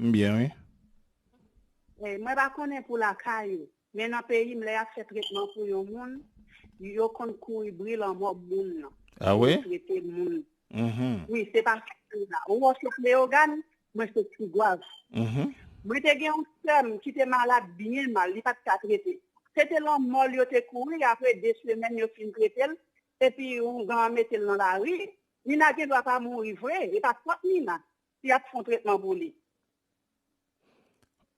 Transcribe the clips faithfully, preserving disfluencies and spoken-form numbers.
M byen, wi. Eh, mwen pa konnen pou lakay ou, men nan peyi m, lè y ap fè tretman pou yon moun, yo konn kouri bri lanmò moun nan. Ah wi? Yo trete moun. Mm-hmm. Wi, se pa sa la. Ou wè, se Leyogàn, mwen se Tigwav. Mm-hmm. Mwen te gen yon sè m ki te malad byen mal, li pa t ka trete. Se te lanmò l yo te kouri, apre de semèn yo fin trete l, epi oungan an mete l nan lari. Nina gen dwa pa mouri vre, e pa fòt Nina si y ap fè yon tretman pou li.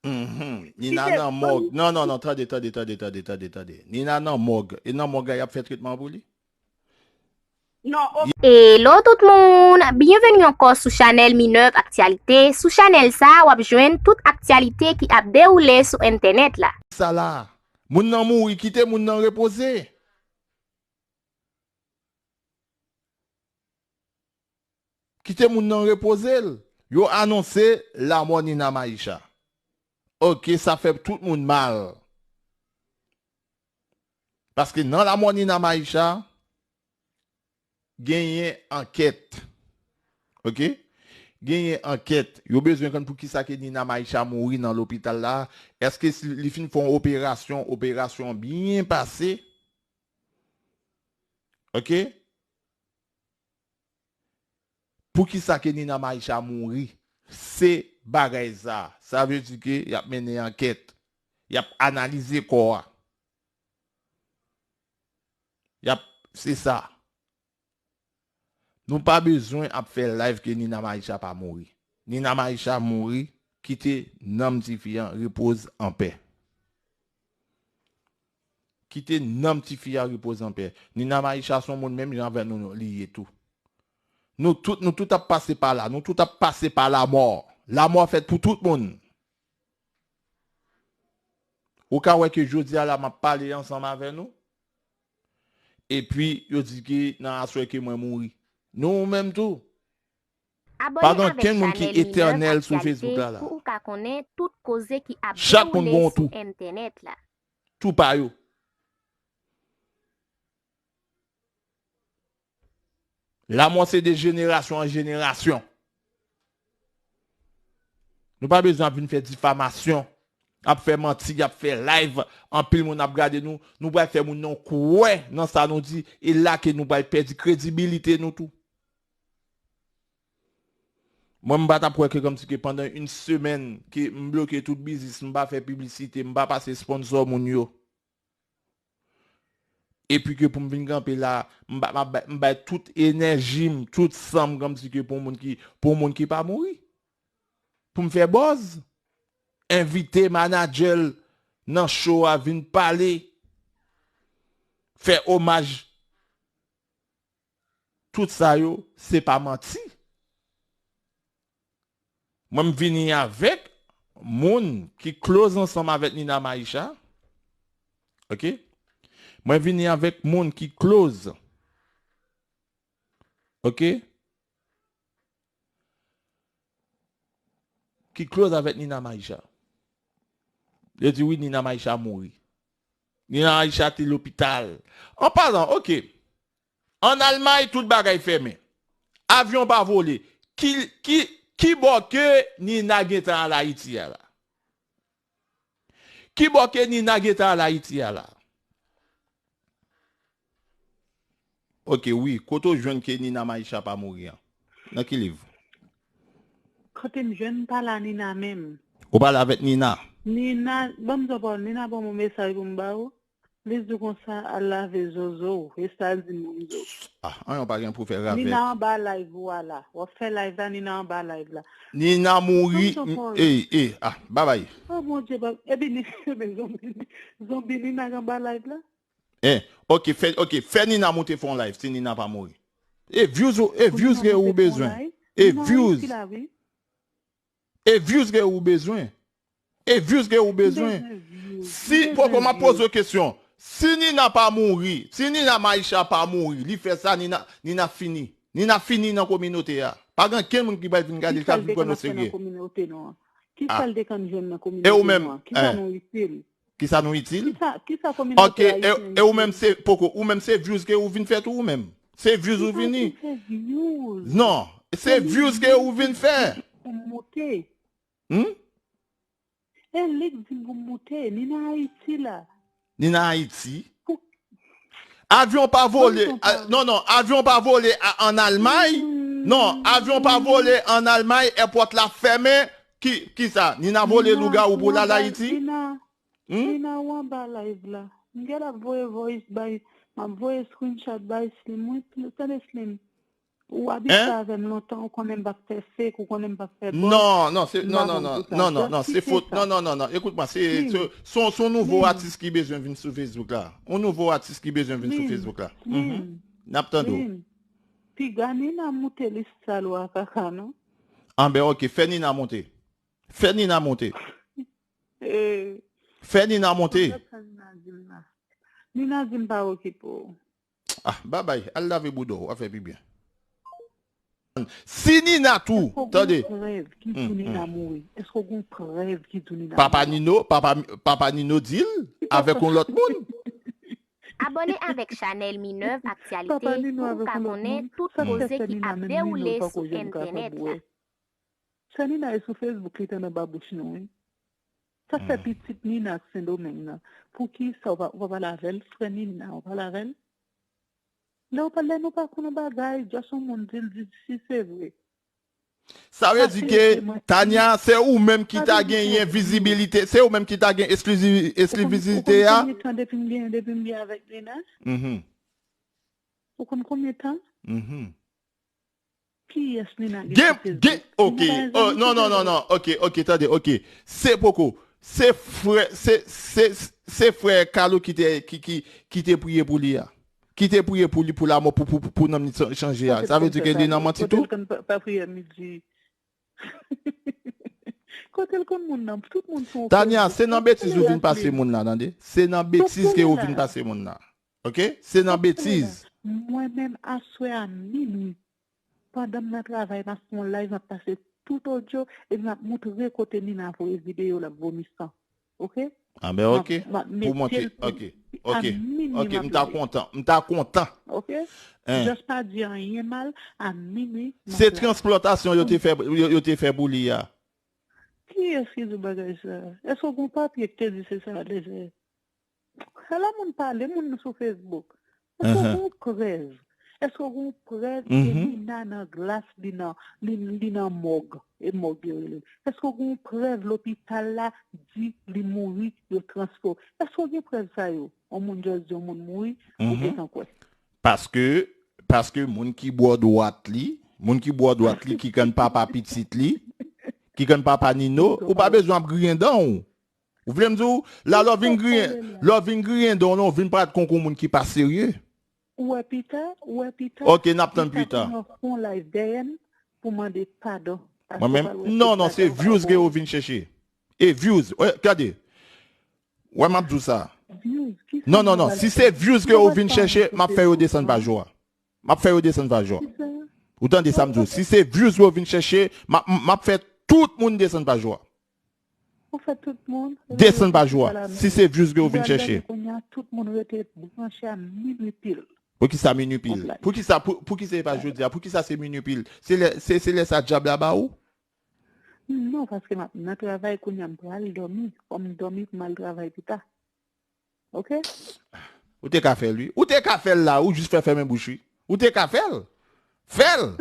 Mm-hmm. Nina nan mòg. Non, non, non, tande, tande, tande, tande, tande, tande. Nina nan mòg. E nan mòg la, y ap fè tretman pou li? Non, o- Hello tout moun! Byenveni ankò sou chanèl Minerve Actualité. Sou chanèl sa a, w ap jwenn tout aktyalite ki ap dewoule sou entènèt la. Sa la, moun nan mouri, kite moun nan repoze. Kite moun nan repoze l. Yo anonse lamò Nina Maisha. Ok, sa fè tout moun mal. Paske nan lamò Nina Maisha, genyen ankèt. Ok? Genyen ankèt. Yo bezwen konn poukisa ke Nina Maisha mouri nan lopital la. Èske si li fin fè yon operasyon, operasyon an byen pase? Ok? Poukisa ke Nina Maisha mouri? Se bagay sa. Sa vle di ke y ap mennen ankèt. Y ap analize kò a. Y ap, se sa. Nou pa bezwen ap fè live ke Nina Maisha pa mouri. Nina Maisha mouri, kite nanm tifi an repoze anpè. Kite nanm tifi a repoze anpè. Nina Maisha se yon moun menm jan avè nou li ye tou. Nou tout, nou tout ap pase pa la. Nou tout ap pase pa lamò. Lamò fèt pou tout moun. Ou ka wè ke jodi a la m ap pale ansanm avè nou. Epi yo di ke nan aswè ke mwen mouri. Nou menm tou. Pa gen kenn moun ki etènèl sou Facebook la la. Pou ou ka konnen tout koze ki ap dewoule sou entènèt la. Tou pa yo. Lamò se de jenerasyon an jenerasyon. Nou pa bezwen ap vin fè difamasyon, ap fè manti, ap fè live, anpil moun ap gade nou, nou pral fè moun nan kwè nan sa nou di, e la ke nou pral pèdi kredibilite nou tou. Mwen, m pa t ap kwè ke kòmsi ke pandan yon semèn ke m bloke tout biznis, m pa fè piblisite, m pa pase sponsò moun yo. Epi ke pou m vin kanpe la, m ba, m ba, m bay tout enèji m, tout san m kòmsi ke pou moun ki, pou moun ki pa mouri. Pou m fè buzz, envite manadjè l nan show a vin pale, fè omaj. Tout sa yo, se pa manti. Mwen m vini avèk moun ki close ansanm avèk Nina Maisha. Ok? Mwen vini avèk moun ki close. Ok? Ki close avèk Nina Maisha. Yo di wi, Nina Maisha mouri. Nina Maisha te lopital. An palan, ok. Ann Almay, tout bagay fèmen. Avyon pa vole. Ki, ki, ki bò ke Nina gentan al Ayiti a la? Ki bò ke Nina gentan al Ayiti a la? Ok, wi. Kote w jwenn ke Nina Maisha pa mouri an? Nan ki liv? Kote m jwenn, m pa la Nina menm. Ou pale avèk Nina? Nina, ban m di w, Nina ban m yon mesaj pou m ba ou. Li di w konsa, al lave zozo w. E sa l di m pou m di w. Ah, anyen w pa gen pou fè avè. Nina anba live ou a la. W ap fè live la, Nina anba live la. Nina mouri. Ey, ey, ah, babay. Oh Bondye, epi ni, zonbi, zonbi Nina anba live la. Eh, ok, fè, ok, fè Nina moute fè yon live si Nina pa mouri. E views, e views ke ou bezwen. E views. E views ke ou bezwen. E views ke ou bezwen. Si, poko, m ap poze w kesyon. Si Nina pa mouri, si Nina Maisha pa mouri, li fè sa, Nina, Nina fini. Nina fini nan kominote a. Pa gen kenn moun ki pral vin gade l, k ap vin pran nou serye. Kisa l te konn jwenn nan kominote nou an? Kisa nou itil? Kisa nou itil? Kisa, kisa kominote ayisyen itil? Ok, e, e ou menm se, poko, ou menm se views ke ou vin fè tou ou menm. Se views ou vini. Non, se views ke ou vin fè. Pou m moute. Hmm? E li k di m pou m moute, Nina Ayiti la. Nina Ayiti. Avyon pa vole. Non, non, avyon pa vole an Almay. Non, avyon pa vole an Almay, èpòt la fèmen. Ki, ki sa? Nina vole lougawou pou l al Ayiti? Nina, hmm? Nina ou anba live la. M gen ap voye voice bay, m ap voye screenshot bay Slim. Wi, tande Slim. Ou abitye avè m lontan, ou konnen m p ap fè fake, ou konnen m p ap fè bòs. Non, non, se non, non, non, non, non, non, se fot. Non, non, non, non. Ekout mwen, se se- se- se yon nouvo atis ki bezwen vin sou Facebook la. Yon nouvo atis ki bezwen vin sou Facebook la. Mhm. N ap tande w. Piga Nina moute li sal ou a kaka non. Anben, ok, fè Nina monte. Fè Nina monte. Fè Nina monte. Nina di m pa okipe w. Ah, babay, al lave bouda w, w a fè pi byen. Si Nina tou, tande. Èske w gen prèv ki di Nina mouri? Èske w gen prèv ki di Nina mouri? Papa Nino, papa, papa Nino di l avèk yon lòt moun. Abòne avèk chanèl Minerve Aktyalite pou ou ka konnen tout koze ki ap dewoule sou entènèt la. Sè Nina e sou Facebook li t anba bouch nou wi. Sa k fè pitit Nina ak Sendomeng nan. Poukisa ou pa, ou pa pale avè l? Frè Nina, ou pale avè l? Lè ou pale, lè nou pa konn yon bagay, just yon moun di l, di si se vre. Sa vle di ke Tania, se ou menm ki ta genyen vizibilite, se ou menm ki ta gen esklizivite a. Ou konn konbyen tan depi m gen, depi m gen avèk Nina? Ou konn konbyen tan? Kiyès Nina gen sou Facebook? Gen, gen, ok, oh, non, non, non, non, ok, ok, tande, ok. Se poko, se frè, se, se, se frè Carlo ki te, ki, ki, ki te priye pou li a. Ki te priye pou li, pou lanmò, pou, pou, pou nanm li chanje a. Sa vle di ke li nan manti tou? Kote l konn pa priye midi? Kote l konn moun nan? Tout moun sou Facebook. Tania, se nan betiz ou vin pase moun la, tande? Se nan betiz ke ou vin pase moun la. Ok? Se nan betiz. Mwen menm aswè a minwi, pandan m nan travay, m ap fè yon live, m ap pase tout odyo, epi m ap moutre kote Nina voye videyo l ap vomi san. Ok? Anben, ok. Pou montre, ok. Ok. Ok, m ta kontan. M ta kontan. Ok? Just pa di anyen mal, a minwi. Se transplòtasyon yo te fè, yo, yo te fè pou li a. Kiyès ki di bagay sa? Èske w gen yon papye ki te di se sa? Ala moun pale, moun sou Facebook. Èske w gen yon prèv? Èske w gen yon prèv ke Nina nan glas, li nan, li, li nan mòg? E mòg yo rele. Èske w gen yon prèv lopital la di li mouri, yo transfò? Èske w gen prèv sa yo? Yon moun just di yon moun mouri, ou gentan kwè. Paske, paske moun ki bò dwat li, moun ki bò dwat li, ki konn papa pitit li, ki konn papa Nino, ou pa bezwen ap griyen dan w. Ou vle m di w, la lè w vin griyen, lè w vin griyen dan w, non, w vin parèt kon yon moun ki pa serye. Ou wè pita, ou wè pita. Ok, n ap tann pita. Pita konn ap fè yon live dèyè m pou mande padon. Mwen menm, non, non, se views ke yo vin chèche. E views, gade. Wè m ap di w sa. Non, non, non, si se views ke yo vin chèche, m ap fè yo desann paj ou a. M ap fè yo desann paj ou a. Ou tande sa m di w? Si se views yo vin chèche, m ap, m ap fè tout moun desann paj ou a. Ou fè tout moun. Desann paj ou a. Si se views ke yo vin chèche. Tout moun rete branche a minwi pil. Poukisa minwi pil? Poukisa, pou, poukisa e pa jodi a? Poukisa se minwi pil? Se lè, se, se lè sa dyab la ba ou? Non, paske m ap nan travay kounye a, m pral dòmi. Fò m dòmi pou m al travay pita. Ok? Ou te ka fè l, wi. Ou te ka fè l la, ou jis fè fèmen bouch, wi. Ou te ka fè l. Fè l.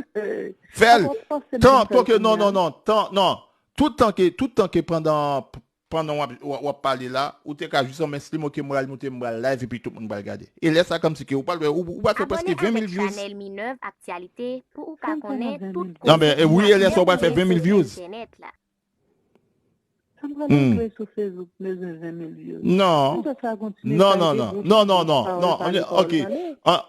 Fè l. Tan, tanke, non, non, non, tan, non. Tout tan ke, tout tan ke pandan, pandan w ap, w ap, w ap pale la, ou te ka jis anmen Slim, ok, m pral moute, m pral live, epi tout moun pral gade. E lè sa, kòmsi ke ou pral wè, ou, ou pral fè prèske ven mil views. Abòne avèk chanèl Minerve Aktyalite pou ou ka konnen tout koze ki ap dewoule sou entènèt la. Sa m pral antre sou Facebook, m bezwen ven mil views. Non. Konsa sa gon ti mesaj de bouch. Non, non, non, non, non, non, ok.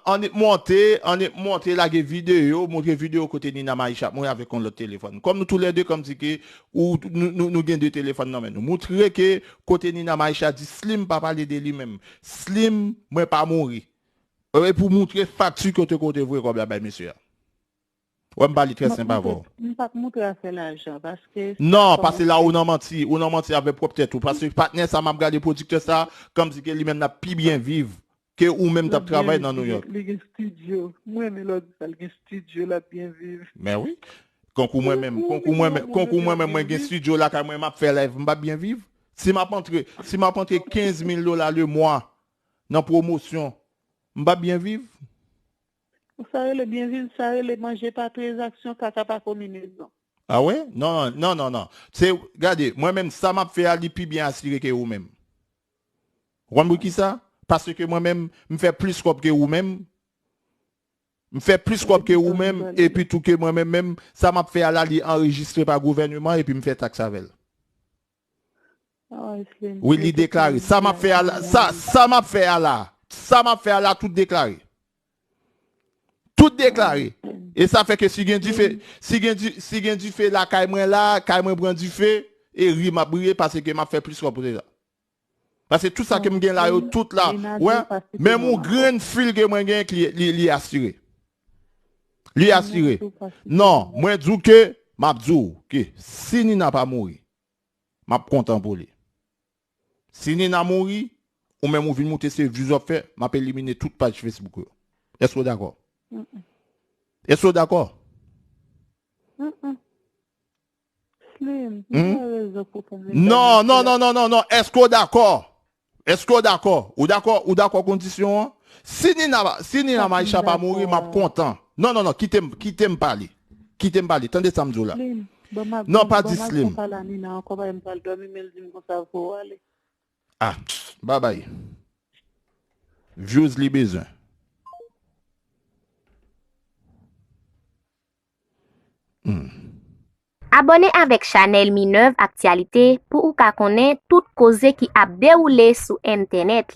Annik monte, annik monte, lage videyo, montre videyo kote Nina Maisha ap mouri avèk yon lòt telefòn. Kòm nou toulède, kòmsi ke ou, nou, nou, nou gen de telefòn nan men nou. Montre ke kote Nina Maisha di Slim pa pale de li menm. Slim, mwen pa mouri. E pou montre fakti ke w te, ke w te voye kòb la bay mesye a. Wè m pale trè senp avè w. M p ap montre afè lajan, paske... Non, paske la ou nan manti, ou nan manti avè pwòp tèt ou, paske patnè sa m ap gade, pwodiktè sa, kòmsi ke li menm l ap pi byen viv ke ou menm k ap travay nan Nouyòk. Li gen estidyo, m renmen lè w di sa, li gen estidyo, l ap byen viv. Men wi. Kankou mwen menm, kankou mwen menm, kankou mwen menm, mwen gen studio lakay mwen, m ap fè live, m p ap byen viv. Si m ap antre, si m ap antre kenz mil dola le mwa nan pwomosyon, m p ap byen viv. Sa rele byen viv, sa rele manje pa tranzaksyon, kaka pa konbinezon. Ah wè? Non, non, non, non. Se, gade, mwen menm, sa m ap fè a, li pi byen asire ke ou menm. Ou konn poukisa? Paske mwen menm, m fè plis kòb ke ou menm. M fè plis kòb ke ou menm, epi tou ke mwen menm, menm, sa m ap fè a la, li anrejistre pa gouvèneman, epi m fè taks avè l. Wi, li deklare. Sa m ap fè a la, sa, sa m ap fè a la, sa m ap fè a la, tout deklare. Tout deklare. E sa fè ke si gen dife, si gen di, si gen dife lakay mwen la, kay mwen pran dife, e ri m ap ri, paske m ap fè plis kòb pou se sa. Paske tout sa ke m gen la yo, tout la, wè, menm yon grenn fil ke mwen gen, li, li, li asire. Li asire. Non, mwen di w ke, m ap di w ke si Nina pa mouri, m ap kontan pou li. Si Nina mouri, ou menm ou vin moute se views w ap fè, m ap elimine tout paj Facebook yo. Èske w dakò? Èske w dakò? Slim, ou gen rezon pou pa vin. Non, non, non, non, non, non. Èske w dakò? Èske w dakò? Ou dakò? Ou dakò kondisyon an? Si Nina, si Nina Maisha pa mouri, m ap kontan. Non, non, non, kite m, kite m pale. Kite m pale. Tande sa m di w la. Non, pa di Slim. Pale a Nina ankò, pa m pral dòmi, men l di m konsa pou w ale. Ah, babay. Views li bezwen. Hmm. Abòne avèk chanèl Minerve Aktyalite pou ou ka konnen tout koze ki ap dewoule sou entènèt la.